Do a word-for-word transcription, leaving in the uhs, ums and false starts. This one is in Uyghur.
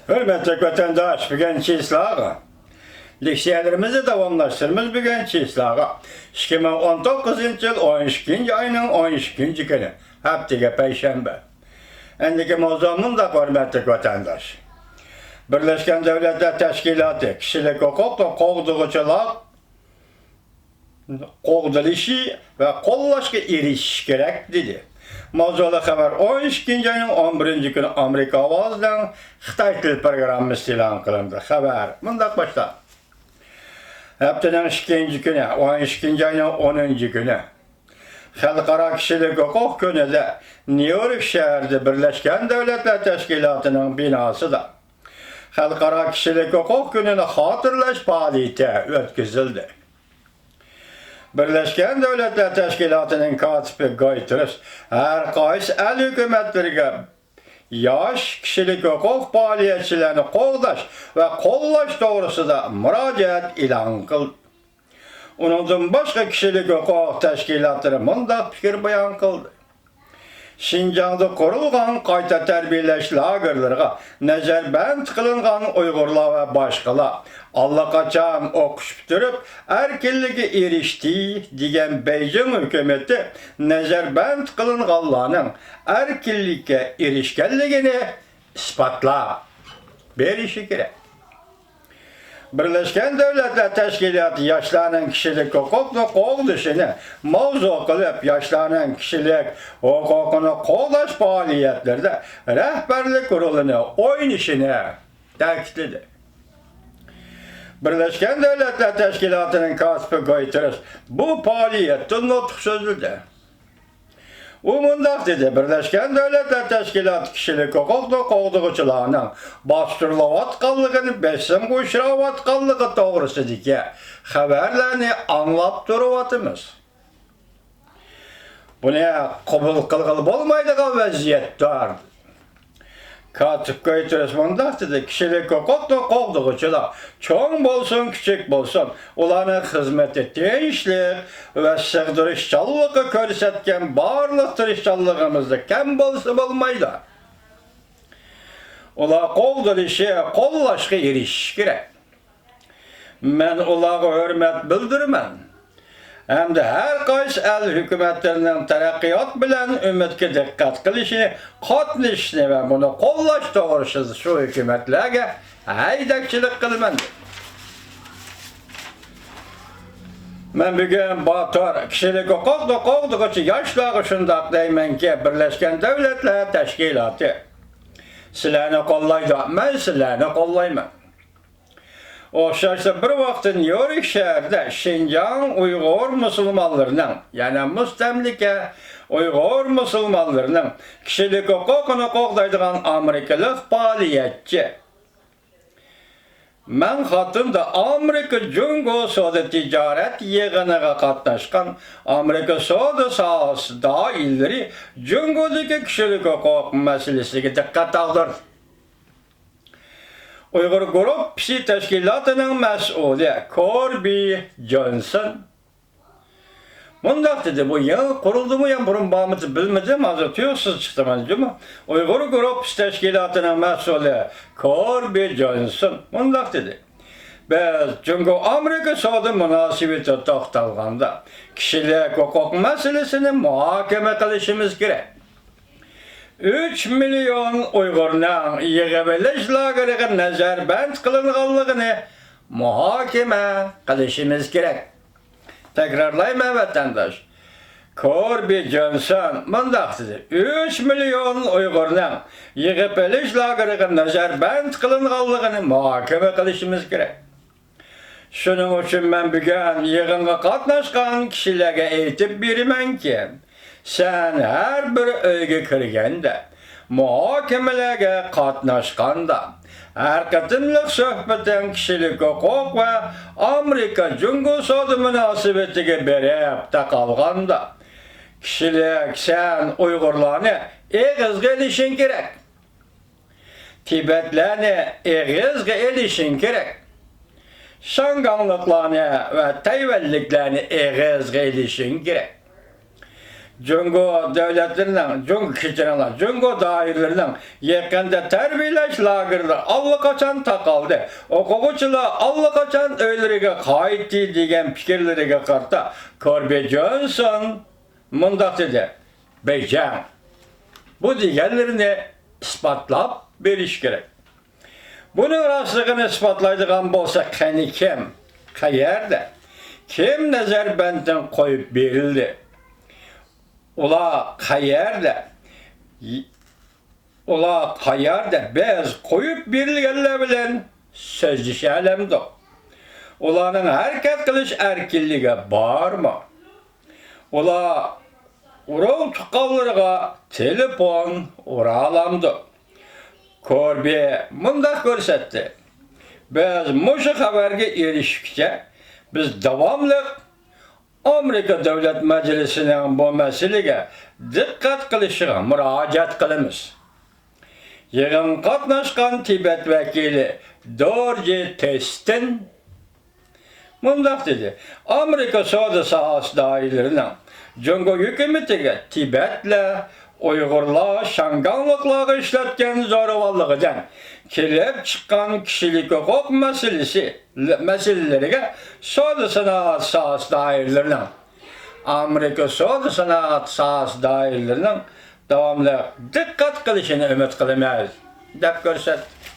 ھۆرمەتلىك ۋەتەنداش، بۈگۈن چىسلاغا لېكسىيەلىرىمىزنى داۋاملاشتۇرىمىز. بۈگۈن چىسلاغا ئىككى مىڭ ئون توققۇزىنچى يىل ئون ئىككىنچى ئاينىڭ ئون ئىككىنچى كۈنى، ھەپتىگە پەيشەنبە. ئەندىكى ماۋزۇ مۇنداق، ھۆرمەتلىك ۋەتەنداش. بىرلەشكەن دۆلەتلەر تەشكىلاتى كىشىلىك ھوقۇقنى قوغدىغۇچىلار قوغدىلىشى ۋە قوللاشقا ئېرىشىشى كېرەك، دېدى. ماۋزۇلۇق خەۋەر ئون ئىككىنچى ئاينىڭ ئون بىرىنچى كۈنى ئامېرىكا ئاۋازىنىڭ خىتاي تىل پروگراممىسىدا ئېلان قىلىندى. خەۋەر مۇنداق باشلانغان. ھەپتىنىڭ ئىككىنچى كۈنى، ئون ئىككىنچى ئاينىڭ ئونىنچى كۈنى خەلقئارا كىشىلىك ھوقۇق كۈنىدە نيۇ يورك شەھىرىدە بىرلەشكەن دۆلەتلەر تەشكىلاتىنىڭ بىناسىدا خەلقئارا كىشىلىك ھوقۇق كۈنىنى خاتىرىلەش پائالىيىتى ئۆتكۈزۈلدى. بىرلەشكەن دۆلەتلەر تەشكىلاتىنىڭ كاتىپى گۇتېررېش ھەر قايسى ئەل ھۆكۈمەتلىرىگە ياش كىشىلىك ھوقۇق پائالىيەتچىلەرنى قوغداش ۋە قوللاش توغرىسىدا مۇراجىئەت ئېلان قىلدى. ئۇنىڭدىن باشقا كىشىلىك ھوقۇق تەشكىلاتلىرى مۇنداق پىكىر بايان قىلدى. شىنجاڭدا قۇرۇلغان قايتا تەربىيەلەش لاگېرلىرىغا نەزەربەند قىلىنغان ئۇيغۇرلار ۋە باشقىلار ئاللىقاچان ئوقۇش پۈتتۈرۈپ، ئەركىنلىككە ئېرىشتى، دېگەن بېيجىڭ ھۆكۈمىتى نەزەربەند قىلىنغانلارنىڭ ئەركىنلىككە ئېرىشكەنلىكىنى ئىسپاتلاپ بېرىشى كېرەك. بىرلەشكەن دۆلەتلەر تەشكىلاتى ياشلارنىڭ كىشىلىك ھوقۇقنى قوغدىشىنى ماۋزۇ قىلىپ، ياشلارنىڭ كىشىلىك ھوقۇقىنى قوغداش پائالىيەتلىرىدە رەھبەرلىك رولىنى ئوينىشىنى تەكىتلىدى. بىرلەشكەن دۆلەتلەر تەشكىلاتىنىڭ كاتىپى گۇتېررېش بۇ پائالىيەتتە نۇتۇق سۆزلىدى. ئۇ مۇنداق دېدى، بىرلەشكەن دۆلەتلەر تەشكىلاتى كىشىلىك ھوقۇقنى قوغدىغۇچىلارنىڭ باستۇرۇلۇۋاتقانلىقىنى، بېسىمغا ئۇچراۋاتقانلىقى توغرىسىدىكى خەۋەرلەرنى ئاڭلاپ تۇرۇۋاتىمىز. بۇنى قوبۇل قىلغىلى بولمايدىغان ۋەزىيەتتۇر. كاتىپ گۇتېررېش مۇنداق دېدى، كىشىلىك ھوقۇقنى قوغدىغۇچىلار، چوڭ بولسۇن، كىچىك بولسۇن، ئۇلارنىڭ خىزمىتى تىنچلىق ۋە سىغدۇرۇشچانلىققا كۆرسەتكەن بارلىق تىرىشچانلىقىمىزدا كەم بولسا بولمايدۇ. ئۇلار قوغدىلىشى، قوللاشقا ئېرىشىشى كېرەك. مەن ئۇلارغا ھۆرمەت بىلدۈرىمەن ھەمدە ھەر قايسى ئەل ھۆكۈمەتلىرىنىڭ تەرەققىيات بىلەن ئۈمىدكە دىققەت قىلىشىنى، قاتنىشىشىنى ۋە بۇنى قوللاش توغرىسىدا شۇ ھۆكۈمەتلەرگە ھەيدەكچىلىك قىلىمەن. مەن بۈگۈن باتۇر، كىشىلىك ھوقۇقنى قوغدىغۇچى ياشلارغا شۇنداق دەيمەنكى، بىرلەشكەن دۆلەتلەر تەشكىلاتى سىلەرنى قوللايدۇ، مەن سىلەرنى قوللايمەن. ئوخشاشلا بىر ۋاقىتتا نيۇ يورك شەھىرىدە شىنجاڭ ئۇيغۇر مۇسۇلمانلىرىنىڭ، يەنى مۇستەملىكە ئۇيغۇر مۇسۇلمانلىرىنىڭ كىشىلىك ھوقۇقىنى قوغدايدىغان ئامېرىكىلىق پائالىيەتچى مەنخاتتىندا ئامېرىكا جۇڭگو سودا تىجارەت يىغىنىغا قاتناشقان ئامېرىكا سودا ساھەسى دائىرىلىرى جۇڭگودىكى كىشىلىك ھوقۇق مەسىلىسىگە دىققەت ئاغدۇردى. ئۇيغۇر گۇرۇپپىسى تەشكىلاتىنىڭ مەسئۇلى كوربى جونسون مۇنداق دېدى، بۇ يېڭى قۇرۇلدىمۇ يا بۇرۇن بارمىدى بىلمىدىم، ھازىر تۇيۇقسىز چىقتى مانا جۇمۇ. ئۇيغۇر گۇرۇپپىسى تەشكىلاتىنىڭ مەسئۇلى كوربى جونسون مۇنداق دېدى، بىز جۇڭگو ئامېرىكا سودا مۇناسىۋىتى توختالغاندا كىشىلىك ھوقۇق مەسىلىسىنى مۇھاكىمە قىلىشىمىز كېرەك. ئۈچ مىليون ئۇيغۇرنىڭ يىغىۋېلىش لاگېرىغا نەزەربەند قىلىنغانلىقىنى مۇھاكىمە قىلىشىمىز كېرەك. تەكرارلايمەن، ۋەتەنداش. كوربى جونسون مۇنداق دېدى، ئۈچ مىليون ئۇيغۇرنىڭ يىغىپ ئېلىش لاگېرىغا نەزەربەند قىلىنغانلىقىنى مۇھاكىمە قىلىشىمىز كېرەك. شۇنىڭ ئۈچۈن مەن بۈگۈن يىغىنغا قاتناشقان كىشىلەرگە ئېيتىپ بېرىمەنكى، سەن ھەر بىر ئۆيگە كىرگەندە، مۇھاكىمىلەرگە قاتناشقاندا، ھەر قېتىملىق سۆھبىتىڭ كىشىلىك ھوقۇق ۋە ئامېرىكا جۇڭگو سودا مۇناسىۋىتىگە بېرىپ تاقالغاندا، كىشىلىك سەن ئۇيغۇرلارنى ئېغىزغا ئېلىشىڭ كېرەك. تىبەتلەرنى ئېغىزغا ئېلىشىڭ كېرەك. شاڭگاڭلىقلارنى ۋە تەيۋەنلىكلەرنى ئېغىزغا ئېلىشىڭ كېرەك. جۇڭگو دۆلەتلىرىنىڭ، جۇڭگو، كەچۈرۈڭلار، جۇڭگو دائىرىلىرىنىڭ يېقىندا تەربىيەلەش لاگېرلىرى ئاللىقاچان تاقالدى. ئوقۇغۇچىلار ئاللىقاچان ئۆيلىرىگە قايتتى دېگەن پىكىرلىرىگە قارىتا كوربى جونسون مۇنداق دېدى: بېيجىڭ بۇ دېگەنلىرىنى ئىسپاتلاپ بېرىشى كېرەك. بۇنىڭ راستلىقىنى ئىسپاتلايدىغان بولسا، قېنى كىم، قەيەردە، كىم نەزەربەندتىن قويۇپ بېرىلدى؟ ئۇلار قەيەردە؟ ئۇلار قەيەردە؟ بىز قويۇپ بېرىلگەنلەر بىلەن سۆزلىشەلەمدۇق؟ ئۇلارنىڭ ھەرىكەت قىلىش ئەركىنلىكى بارمۇ؟ ئۇلار ئۇرۇق تۇغقانلىرىغا تېلېفون ئۇرالامدۇ؟ كوربى مۇنداق كۆرسەتتى: بىز مۇشۇ خەۋەرگە ئېرىشكۈچە، بىز داۋاملىق ئامېرىكا دۆلەت مەجلىسىنىڭ بۇ مەسىلىگە دىققەت قىلىشىغا مۇراجىئەت قىلىمىز. يىغىنغا قاتناشقان تىبەت ۋەكىلى دورجى تېستىن مۇنداق دېدى: ئامېرىكا سودا ساھەسى دائىرىلىرىنىڭ جۇڭگو ھۆكۈمىتىگە تىبەتلەر، ئۇيغۇرلار، شياڭگاڭلىقلارغا ئىشلەتكەن زورىۋاللىقىدىن كېلىپ چىققان كىشىلىك ھوقۇق مەسىلىسى، مەسىلىلىرىگە سودا سانائەت ساھەسى دائىرىلىرىنىڭ، ئامېرىكا سودا سانائەت ساھەسى دائىرىلىرىنىڭ داۋاملىق دىققەت قىلىشىنى ئۈمىد قىلىمىز، دەپ كۆرسەتتى.